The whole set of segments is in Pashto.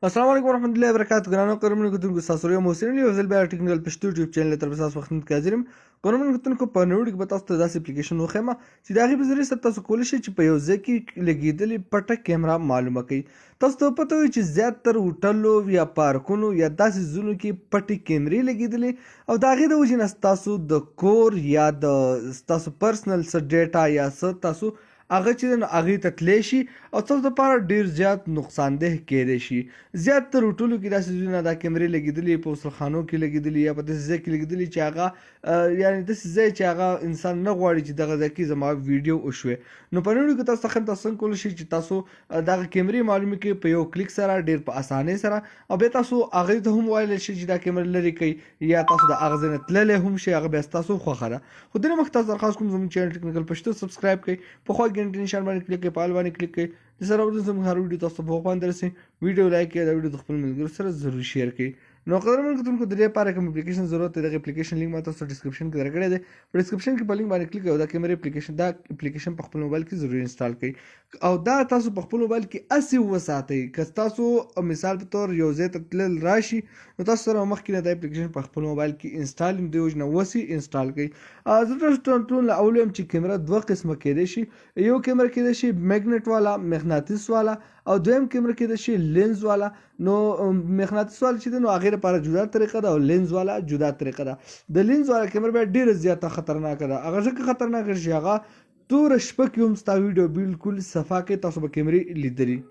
السلام علیکم ورحمت الله وبرکاته. ګرانو قدرمنو کتونکو، تاسو یو محسن یو ځل بیا ټیکنیکل پښتو یوټیوب چینل ته تاسو وخت کې حاضر یم. قدرمنو کتونکو، په نوې کې به تاسو ته داسې اپلیکیشن وښیم چې د هغې په ذریعه سره تاسو کولی شئ چې په یو ځای کې لګېدلې پټه کیمره معلومه کړئ. تاسو ته پته وي چې زیات تر هوټلو یا پارکونو یا داسې ځایونو کې پټې کیمرې لګېدلې او د هغې د وجې نه ستاسو د کور یا د ستاسو پرسنل څه ډیټا یا څه تاسو هغه چې ده نو هغې ته تللی شي او ستاسو لپاره ډېر زیات نقصانده کېدی شي. زیات تر هوټلو کې داسې ځایونه دا کیمرې لګېدلي، په غسلخانو کې لګېدلي یا په داسې ځای کې لګېدلي چې هغه یعنې داسې ځای چې هغه انسان نه غواړي چې دغه ځای کې زما ویډیو وشوي. نو په نوړي کې تاسو ته ښیم تاسو څنګه کولی شئ چې تاسو دغه کیمرې معلومې کړئ په یو کلیک سره ډېر په اسانۍ سره، او بیا تاسو هغې ته هم ویلی شئ چې دا کیمره لرې کړئ یا تاسو د هغه ځای نه تللی هم شئ، هغه بیا ستاسو خوښه ده. خو دې نه مخکې تاسو درخواست کوم زموږ چینل ټیکنیکل پښتو سبسکرایب کړئ، په خوا ګنټې نشان باندې کلیک کړئ، په آل باندې کلیک کړئ، د سره ورته زموږ هر ویډیو تاسو ته په وخت باندې رسي. ویډیو لایک کړئ، دا ویډیو د خپل ملګرو سره ضرور شیر کړئ. نو قدرمن کتونکو، د دې لپاره کوم اپلیکیشن ضرورت دی، دغه اپلیکیشن لینک ما تاسو ته ډیسکرپشن کې درکړی دی. په ډیسکرپشن کې په لینک باندې کلیک او دا کیمرې اپلیکیشن، دا اپلیکیشن په خپل موبایل کې ضرور انسټال کړئ او دا تاسو په خپل موبایل کې هسې وساتئ. که تاسو مثال په تور یو ځای ته تلل راشي نو تاسو سره مخکې نه دا اپلیکیشن په خپل موبایل کې انسټال وي، دې وجې نه اوس یې انسټال کړئ. زه تاسو ته ټول له اول وایم چې کیمره دوه قسمه کېدای شي. یو کیمره کېدای شي مګنیټ والا، مقناطیس والا، او دویم کیمره کېدای شي لینز والا. نو مقناطیس والا چې ده نو هغې لپاره جدا طریقه ده او لینز والا جدا طریقه ده. د لینز والا کیمره بیا ډېره زیاته خطرناکه ده، هغه ځکه خطرناکه چې هغه توره شپه کې هم ستا ویډیو بالکل صفا کوي، تاسو به کیمرې لیدلي.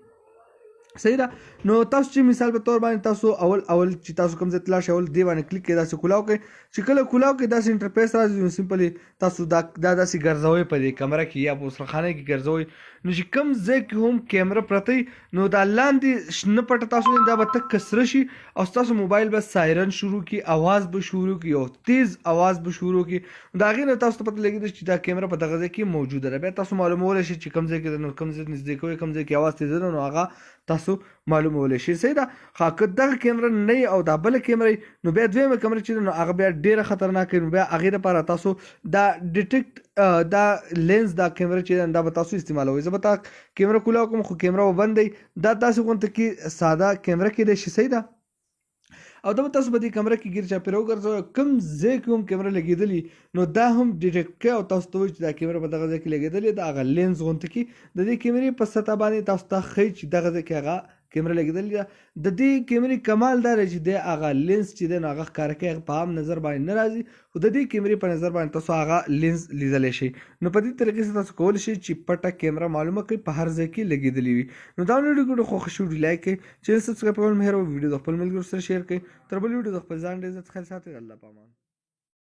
صحیح ده. نو تاسو چې مثال په تور باندې تاسو اول اول چې تاسو کوم ځای ته لاړ شئ، اول دې باندې کلیک کړئ، داسې کولاو کړئ. چې کله کولاو کړئ داسې انټرفیس راځي. نو سمپلی تاسو دا دا داسې ګرځوئ په دې کمره کې یا په غسلخانه کې ګرځوئ، نو چې کوم ځای کې هم کیمره پرته وي نو دا لاندې شنه پټه تاسو وینئ، دا به تک سره شي او ستاسو موبایل به سایرن شروع کړي، اواز به شروع کړي او تیز اواز به شروع کړي. د هغې نه تاسو ته پته لګېده چې دا کیمره په دغه ځای کې موجوده ده. بیا تاسو معلومولی شئ چې کوم ځای کې ده، نو کوم ځای نږدې کوئ، کوم ځای کې اواز تیزه ده نو هغه تاسو معلومولی شئ. صحیح ده. ښه، که دغه کیمره نه وي او دا بله کیمره وي نو بیا دویمه کیمره چې ده نو هغه بیا ډېره خطرناکه وي. نو بیا هغې لپاره تاسو دا ډیټیکټ دا لینز دا کیمره چې ده دا به تاسو استعمالوئ. زه به تا کیمره کولاو کوم خو کیمره به بندئ. دا داسې غونته کې ساده کیمره کېدای شي. صحیح ده. او دا به تاسو په دې کمره کې ګیر چاپېره وګرځوئ، کوم ځای کې هم کیمره لګېدلې نو دا هم ډیټیکټ کوي او تاسو ته وایي چې دا کیمره په دغه ځای کې لګېدلې ده. هغه لینز غونته کې د دې کیمرې په سطح باندې تاسو ته ښیي چې دغه ځای کې هغه کیمره لګېدلې ده. د دې کیمرې کمال دا دی چې دی هغه لینز چې دی نو هغه ښکاره کوي، هغه په عام نظر باندې نه راځي خو د دې کیمرې په نظر باندې تاسو هغه لینز لیدلی شئ. نو په دې طریقې سره تاسو کولی شئ چې پټه کیمره معلومه کړئ په هر ځای کې لګېدلې وي. نو دا ویډیو خوښه شوه ویډیو لایک کړئ، چینل سبسکرایب کول مه هېروئ، ویډیو د خپل ملګرو سره شیر کړئ. تر بل ویډیو د خپل ځان ډېر زیات خیال ساتئ. الله پامان.